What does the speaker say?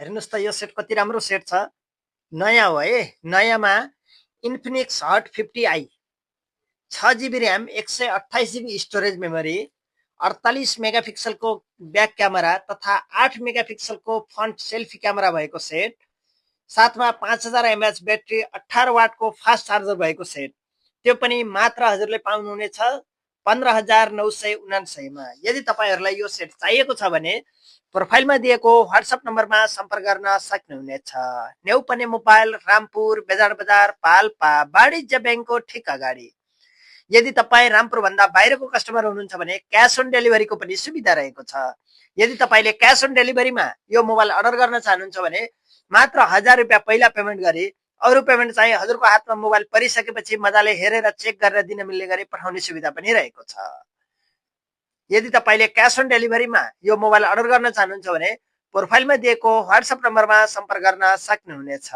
हेर्नुहोस् त यो सेट कति राम्रो सेट छ। नयाँ हो है। नयाँमा Infinix hot 50i 6 GB RAM 128 GB storage memory 48 मेगापिक्सलको ब्याक क्यामेरा तथा 8 मेगापिक्सलको फ्रन्ट सेल्फी क्यामेरा भएको सेट, साथमा 5000 mAh ब्याट्री 18 वाटको फास्ट चार्जर भएको सेट, त्यो पनि मात्र हजुरले पाउनुहुनेछ 15,999 मा। यदि तपाईहरूलाई यो सेट चाहिएको छ भने प्रोफाइलमा दिएको व्हाट्सएप नम्बरमा सम्पर्क गर्न सक्नुहुनेछ। नेउपने मोबाइल, रामपुर बेजाड बजार, पाल्पा वाणिज्य ब्याङ्कको ठिक अगाडि। यदि तपाईँ रामपुर भन्दा बाहिरको कस्टमर हुनुहुन्छ भने क्याश अन डेलिभरीको पनि सुविधा रहेको छ। यदि तपाईँले क्याश अन डेलिभरीमा यो मोबाइल अर्डर गर्न चाहनुहुन्छ भने मात्र 1000 रुपियाँ पहिला पेमेन्ट गरी अरू पेमेन्ट चाहिँ हजुरको हातमा मोबाइल परिसकेपछि मजाले हेरेर चेक गरेर दिन मिल्ने गरी पठाउने सुविधा पनि रहेको छ। यदि तपाईँले क्याश अन डेलिभरीमा यो मोबाइल अर्डर गर्न चाहनुहुन्छ भने प्रोफाइलमा दिएको व्हाट्सएप नम्बरमा सम्पर्क गर्न सक्नुहुनेछ।